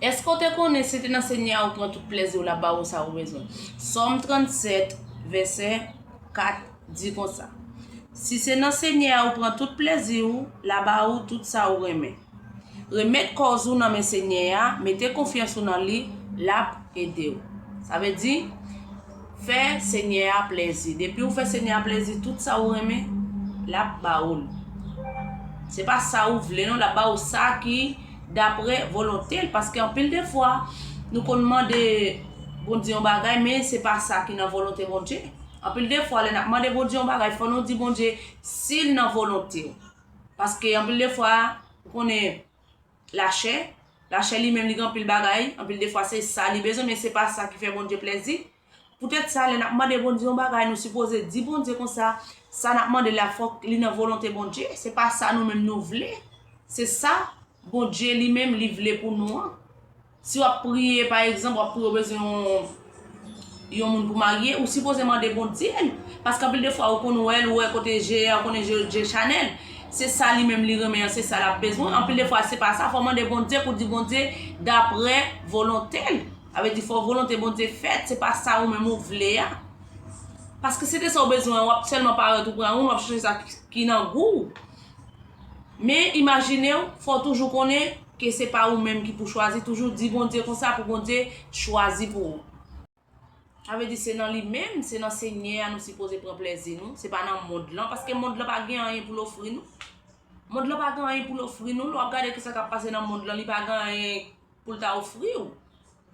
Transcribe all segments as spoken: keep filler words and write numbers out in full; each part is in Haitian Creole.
Èske w te konnen se te nan Senyè a ou pran tout plèzi w, l ap ba ou sa ou bezwen? Sòm trannsèt, vèsè kat di konsa, si se nan Senyè a ou pran tout plèzi w, l a ba ou tout sa ou renmen. Remèt kòz ou nan men Senyè a, mete konfyans ou nan li, l ap ede w. Sa vle di, fè Senyè a plèzi. Depi ou fè Senyè a plèzi, tout sa ou renmen, l ap ba ou l. Se pa sa ou vle, non, l ap ba ou sa ki dapre volonte l. Paske anpil de fwa, nou konn mande Bondye yon bagay, men se pa sa ki nan volonte Bondye. Anpil de fwa, lè n ap mande Bondye yon bagay, fò nou di Bondye si l nan volonte w. Paske anpil de fwa, ou konnen lachè, lachè li menm li gen anpil bagay, anpil de fwa se sa li bezwen, men se pa sa ki fè Bondye plèzi. Poutèt sa, lè n ap mande Bondye yon bagay, nou sipoze di Bondye konsa, sa n ap mande la, fòk li nan volonte Bondye, se pa sa nou menm nou vle. Se sa Bondye li menm li vle pou nou an. Si w ap priye, pa egzanp, w ap priye, w bezwen yon, yon moun pou marye, ou sipoze mande Bondye l. Paske anpil de fwa, ou konn wè l, ou wè kote je a, ou konnen je, je chanèl. Se sa li menm li renmen an, se sa l ap bezwen. Anpil de fwa, se pa sa. Fò w mande Bondye pou di Bondye dapre volonte l. Sa vle di, fò volonte Bondye fèt, se pa sa ou menm ou vle a. Paske se te sa w bezwen, w ap sèlman parèt ou pran youn, w ap chèche sa ki, ki nan gou w. Men imajine w, fò w toujou konnen ke se pa ou menm ki pou chwazi, toujou di Bondye konsa pou Bondye chwazi pou ou. Sa vle di se nan li menm, se nan Senyè a nou sipoze pran plèzi nou, se pa nan mond lan, paske mond lan pa gen anyen pou l ofri nou. Mond lan pa gen anyen pou l ofri nou, lè w ap gade kisa k ap pase nan mond lan, li pa gen anyen pou l ta ofri w.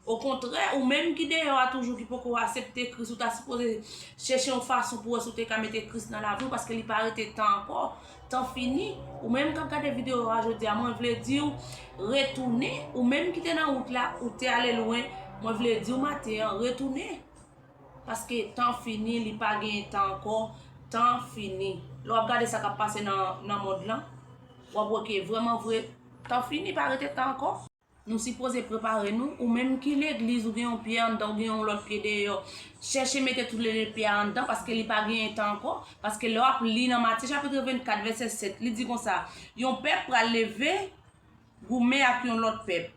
Okontrè, ou menm ki deyò a toujou, ki poko aksepte Kris, ou ta sipoze chèche yon fason pou wè si w te ka mete Kris nan lavi w, paske li pa rete tan ankò. Tan fini. Ou menm k ap gade videyo a jodi a, mwen vle di w, retounen. Ou menm ki te nan wout la, ou te ale lwen, mwen vle di w maten an, retounen. Paske tan fini, li pa genyen tan ankò. Tan fini. Lè w ap gade sa k ap pase nan, nan mond lan, w ap wè ke vrèman vre, tan fini, pa rete tan ankò. Nou sipoze prepare nou. Ou menm ki legliz, ou gen yon pye anndan, ou gen yon lòt pye deyò. Chèche mete tout le de pye a anndan, paske li pa genyen tan ankò. Paske lè w ap li nan Matye chapit vennkat, vèsè sèt, li di konsa, yon pèp pral leve goumen ak yon lòt pèp.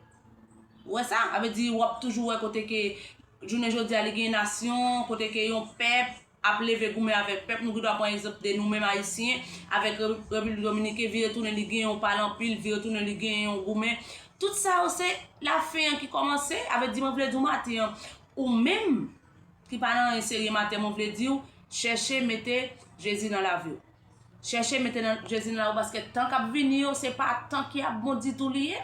Ou wè sa? Sa vle di, w ap toujou wè kote ke jounen jodi a, li gen nasyon, kote ke yon pèp ap leve goumen avèk pèp. Nou gen dwa pran egzanp de nou menm Ayisyen, avèk Re-, Repiblik Dominikèn, vire tounen li gen yon pale anpil, vire tounen li gen yon goumen. Tout sa yo se lafen an ki kòmanse, avèk di mwen vle di w maten an, ou menm ki pa nan anyen serye maten, mwen vle di w, chèche mete Jezi nan lavi w. Chèche mete nan, Jezi nan lavi w, paske tan k ap vini yo, se pa tan ki ap bon ditou li ye.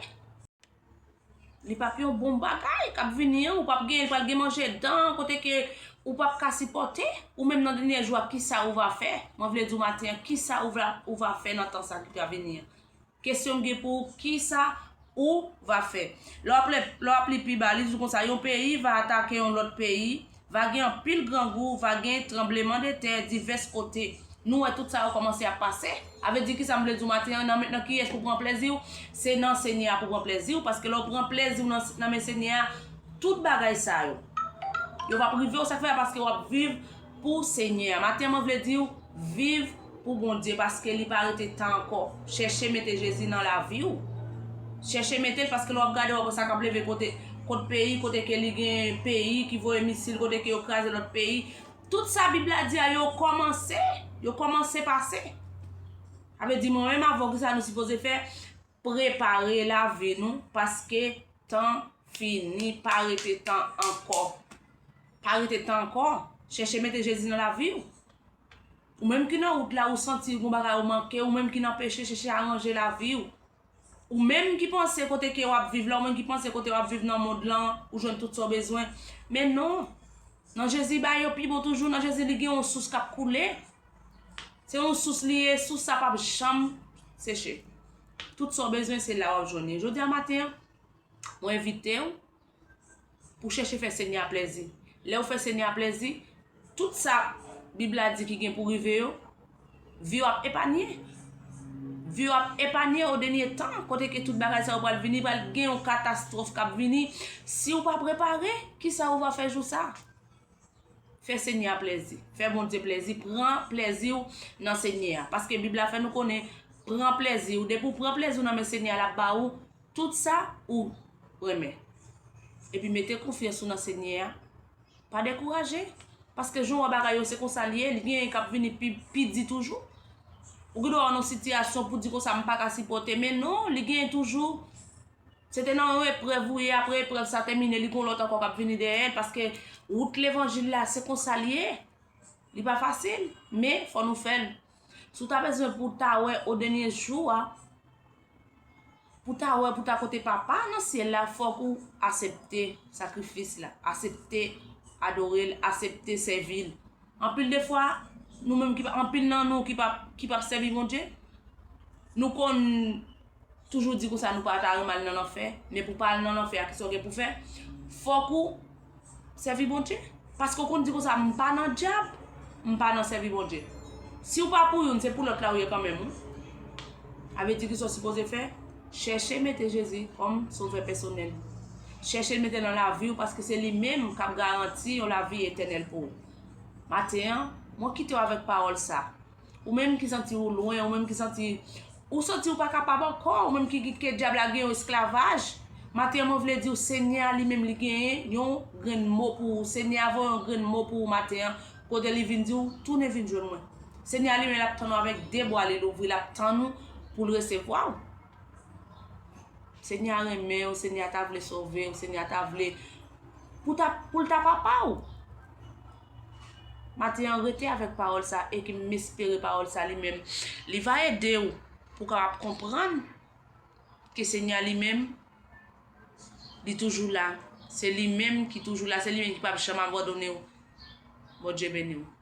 Li p ap yon bon bagay k ap vini an, ou p ap gen, pral gen manje dan, kote ke ou p ap ka sipòte, ou menm nan dènye jou a, kisa ou va fè? Mwen vle di w maten an, kisa ou va, ou va fè nan tan sa ki ka vini an? Kesyon m gen pou ou, kisa ou va fè? Lè w ap lè, lè w ap li pi ba, li di w konsa, yon peyi va atake yon lòt peyi, va gen anpil grangou, va gen tranblemanntè divès kote. Nou wè tout sa yo kòmanse ap pase. Sa vle di kisa m vle di w maten an, nan, nan kiyès pou pran plèzi w? Se nan Senyè a pou pran plèzi w, paske lè w pran plèzi w nan, nan men Senyè a, tout bagay sa yo, yo p ap rive w. Sa k fè a? Paske w ap viv pou Senyè a. Maten an, mwen vle di w, viv pou Bondye, paske li pa rete tan ankò. Chèche mete Jezi nan lavi w. Chèche mete l, paske lè w ap gade, w ap wè sa k ap leve kote, kot peyi, kote ke li gen peyi ki voye misil, kote ke yo kraze lòt peyi. Tout sa Bib la di a, yo kòmanse, yo kòmanse pase. Sa vle di, mwen menm avè w, kisa nou sipoze fè? Prepare lavi nou, paske tan fini, pa rete tan ankò. Pa rete tan ankò. Chèche mete Jezi nan lavi w. Ou menm ki nan wout la, ou santi gon bagay ou manke, ou menm ki nan peche, chèche aranje lavi w. Ou menm ki panse kote ke w ap viv la, ou menm ki panse kote w ap viv nan mond lan, ou jwenn tout sa w bezwen. Men non. Nan Jezi, bagay yo pi bon toujou. Nan Jezi, li gen yon sous k ap koule. Se yon sous li ye, sous sa p ap janm seche. Tout sa w bezwen, se la w ap jwenn li. Jodi a maten an, mwen envite w pou chèche fè Senyè a plèzi. Lè w fè Senyè a plèzi, tout sa Bib la di ki gen pou rive yo, vi w ap epanye. Vi w ap epanye o dènye tan, kote ke tout bagay sa yo pral vini, pral gen yon katastwòf k ap vini. Si w pa prepare, kisa ou va fè jou sa? Fè Senyè a plèzi. Fè Bondye plèzi. Pran plèzi w nan Senyè a. Paske Bib la fè nou konnen, pran plèzi w. Depi w pran plèzi w nan men Senyè a, l ap ba ou tout sa ou renmen. Epi mete konfyans ou nan Senyè a. Pa dekouraje. Paske jan w wè bagay yo, se konsa l ye, li genyen k ap vini pi, pi di toujou. Ou gen dwa nan yon sitiyasyon pou di konsa, "M pa ka sipòte," men non, li genyen toujou. Se te nan yon eprèv ou ye, apre eprèv sa tèmine, li gen yon lòt ankò k ap vini dèyè l, paske wout levanjil la, se konsa l ye. Li pa fasil, men fò nou fè l. Si w ta bezwen pou w ta wè o dènye jou a, pou w ta wè, pou w ta kote Papa nan syèl la, fòk ou aksepte sakrifis la, aksepte adore l, aksepte sèvi l. Anpil de fwa, nou menm ki pa, anpil nan nou ki pa, ki p ap sèvi Bondye, nou konn toujou di konsa nou pa ta renmen al nan lanfè, men pou pa al nan lanfè a, kisa w gen pou fè? Fòk ou sèvi Bondye. Paske w konn di konsa, "M pa nan dyab, m pa nan sèvi Bondye." Si w pa pou youn, se pou lòt la w ye kanmenm, wi. A vle di kisa w sipoze fè? Chèche mete Jezi kòm sovè pèsonèl. Chèche l mete nan lavi w, paske se li menm k ap garanti yon lavi etènèl pou ou. Maten an, mwen kite w avèk pawòl sa. Ou menm ki santi ou lwen, ou menm ki santi ou santi ou pa kapab ankò, ou menm ki, ki, ke dyab la gen yon esklavaj, maten an mwen vle di w, Senyè a li menm li genyen yon grenn mo pou ou. Senyè a voye yon grenn mo pou ou maten an, kote li vin di w, "Tounen vin jwenn mwen." Senyè a li menm l ap tann ou avèk de bra li louvri, l ap tann ou pou l resevwa w. Senyè a renmen w, Senyè a ta vle sove w, Senyè a ta vle pou ta, pou l ta papa w. Maten an, rete avèk pawòl sa e ki m espere pawòl sa li menm, li va ede w pou w kapab konprann ke Senyè a li menm, li toujou la. Se li menm ki toujou la, se li menm ki p ap janm abandone w. Bondye beni w.